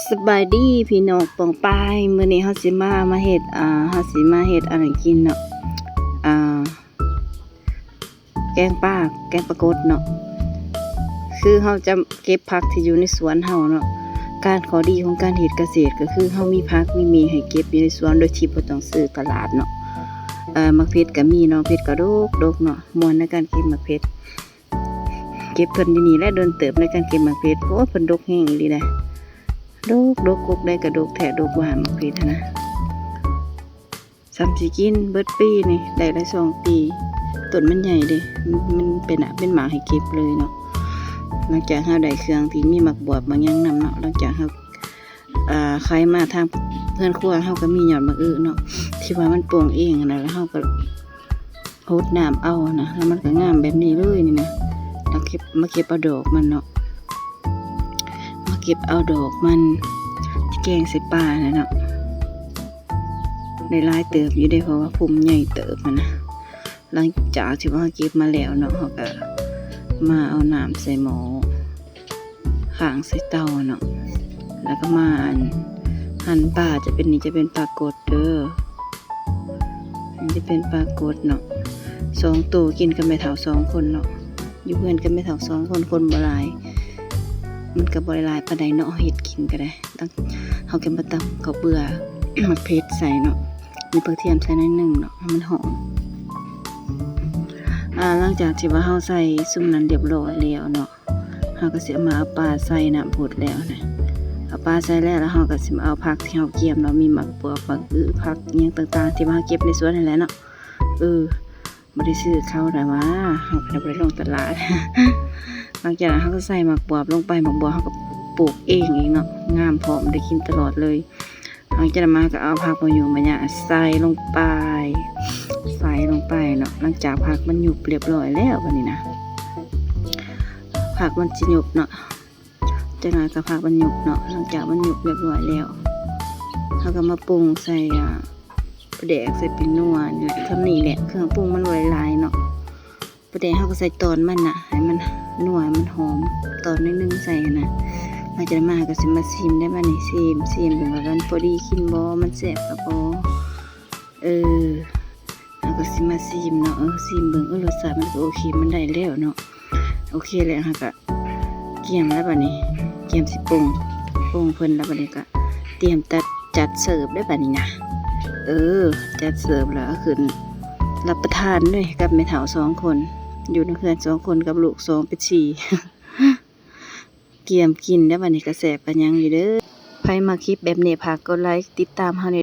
ສະບາຍດີພີ່ນ້ອງປ້ອງປາຍ, ມື້ນີ້ເຮົາຊິມາ ມາເຮັດ ອ່າ ເຮົາຊິມາເຮັດອັນນັ້ນກິນເນາະ ອ່າ ແກງປາ ແກງປາກົດເນາະ. ຄືເຮົາຈະເກັບຜັກທີ່ຢູ່ໃນສວນເຮົາເນາະ, ການ ຂໍ້ດີຂອງການເຮັດກະເສດກໍຄືເຮົາມີຜັກມີໝີ່ໃຫ້ເກັບຢູ່ໃນສວນ ໂດຍທີ່ບໍ່ຕ້ອງຊື້ຕະຫຼາດເນາະ. ເອີ ໝາກເຜັດກໍມີເນາະ, ເຜັດກໍດົກໆເນາະ, ມ່ວນໃນການເກັບໝາກເຜັດ. ເກັບເພິ່ນຢູ່ນີ້ແຫຼະ ດົນເຕີບໃນການເກັບໝາກເຜັດ. ໂອ້ ເພິ່ນດົກແຮງອີ່ຫຼີເດ້, ດົກໆ ກົກໃດກໍດົກແທ້ ດົກວ່າໝາກເຜັດຫັ້ນນະ. ສ່ຳຊິກິນເບິດປີນີ້ ໄດ້ຫຼາຍສອງປີ, ຕົ້ນມັນໃຫຍ່ເດ້ ມັນ ມັນເປັນ ເປັນໝາກໃຫ້ເກັບເລີຍເນາະ. ຫຼັງຈາກເຮົາໄດ້ເຄື່ອງທີ່ມີໝາກບວບໝາກຫຍັງນຳເນາະ, ຫຼັງຈາກເຮົາ ອ່າ ໄຂມາທາງເຮືອນຄົວເຮົາກໍມີຍອດໝາກອຶເນາະ ທີ່ວ່າມັນໂປ່ງເອງຫັ້ນນະ, ແລ້ວເຮົາກໍຫົດນ້ຳເອົານະ, ແລ້ວມັນກໍງາມແບບນີ້ເລີຍນີ້ນະ. ແລ້ວເກັບ ມາເກັບເອົາດອກມັນເນາະ, ມາເກັບເອົາດອກມັນ ທີ່ແກງໃສ່ປາຫັ້ນນະເນາະ. ໄດ້ຫຼາຍເຕີບຢູ່ເດ້ ເພາະວ່າພຸ່ມໃຫຍ່ເຕີບຫັ້ນນະ. ຫຼັງຈາກທີ່ວ່າເຮົາເກັບມາແລ້ວເນາະ, ເຮົາກໍມາເອົານ້ຳໃສ່ໝໍ້ ຄ້າງໃສ່ເຕົາເນາະ, ແລ້ວກໍມາ ອັນ ຫັ່ນປາ. ຈະເປັນ ນີ້ຈະເປັນປາກົດເດີ, ນີ້ຈະເປັນປາກົດເນາະ, ສອງໂຕ ກິນກັບແມ່ເຖົ້າສອງຄົນເນາະ. ຢູ່ເຮືອນກັບແມ່ເຖົ້າສອງຄົນ ຄົນບໍ່ຫຼາຍ ມັນກໍບໍ່ໄດ້ຫຼາຍປານໃດເນາະ, ເຮັດກິນກໍໄດ້. ເຮົາກໍມາຕຳເຂົ້າເບືອ ໝາກເຜັດໃສ່ເນາະ, ມີຜັກທຽມໃສ່ໜ້ອຍໜຶ່ງເນາະ ໃຫ້ມັນຫອມ. ອ່າ ຫຼັງຈາກທີ່ວ່າເຮົາໃສ່ຊຸມນັ້ນຮຽບຮ້ອຍແລ້ວເນາະ, ເຮົາກໍຊິເອົາມາ ເອົາປາໃສ່ນ້ຳພົດແລ້ວນະ, ເອົາປາໃສ່ແລ້ວ ແລ້ວເຮົາກໍຊິມາເອົາຜັກທີ່ເຮົາກຽມເນາະ, ມີໝາກບວບ ໝາກອຶ ຜັກອີ່ຫຍັງຕ່າງໆ ທີ່ວ່າເຮົາເກັບໃນສວນຫັ້ນແຫຼະເນາະ. ເອີ ບໍ່ໄດ້ຊື້ເຂົາດອກຫວາ, ເຮົາກໍບໍ່ໄດ້ລົງຕະຫຼາດ. ຫຼັງຈາກນັ້ນເຮົາກໍໃສ່ໝາກບວບລົງໄປ, ໝາກບວບເຮົາກໍປູກເອງອີກເນາະ, ງາມພ້ອມ ໄດ້ກິນຕະຫຼອດເລີຍ. ຫຼັງຈາກນັ້ນມາກໍເອົາຜັກມາຫຍຸ້ມມາຫຍັງໃສ່ລົງໄປ ໃສ່ລົງໄປເນາະ. ຫຼັງຈາກຜັກມັນຫຍຸບຮຽບຮ້ອຍແລ້ວ ບາດນີ້ນະ ຜັກມັນຊິຫຍຸບເນາະ, ຈັກໜ້ອຍກໍຜັກມັນຫຍຸບເນາະ. ຫຼັງຈາກມັນຫຍຸບຮຽບຮ້ອຍແລ້ວ ເຮົາກໍມາປຸງໃສ່ ອ່າ ປາແດກ ໃສ່ແປ້ງນົວ ຢູ່ສ່ຳນີ້ແຫຼະ, ເຄື່ອງປຸງມັນບໍ່ໄດ້ຫຼາຍເນາະ. ປາແດກເຮົາກໍໃສ່ຕອນມັນນະ ໃຫ້ມັນນົວ ໃຫ້ມັນຫອມ, ຕອນໜ້ອຍໜຶ່ງໃສ່ຫັ້ນນະ. ຫຼັງຈາກນັ້ນມາເຮົາກໍຊິມາຊີມໄດ້ບາດນີ້, ຊີມ ຊີມເບິ່ງວ່າມັນພໍດີກິນບໍ່ ມັນແຊບແລ້ວບໍ່. ເອີ ເຮົາກໍຊິມາຊີມເນາະ, ເອີ ຊີມເບິ່ງ ເອີ ລົດຊາດມັນກໍໂອເຄ ມັນໄດ້ແລ້ວເນາະ. ໂອເຄແລ້ວ ເຮົາກໍກຽມແລ້ວບາດນີ້, ກຽມຊິປົງ ປົງເພິ່ນແລ້ວບາດນີ້ ກໍຕຽມຈັດ ຈັດເສີບໄດ້ບາດນີ້ນະ. ເອີ ຈັດເສີບແລ້ວ ເອົາຂຶ້ນຮັບປະທານເລີຍກັບແມ່ເຖົ້າສອງຄົນ, ຢູ່ນຳເຮືອນສອງຄົນກັບລູກສອງເປັນສີ່. ກຽມກິນແລ້ວບາດນີ້ ກະແຊບກະຫຍັງຢູ່ເດີ. ໃຜມັກຄລິບແບບນີ້ ຝາກກົດໄລ ຕິດຕາມເຮົາແດ່.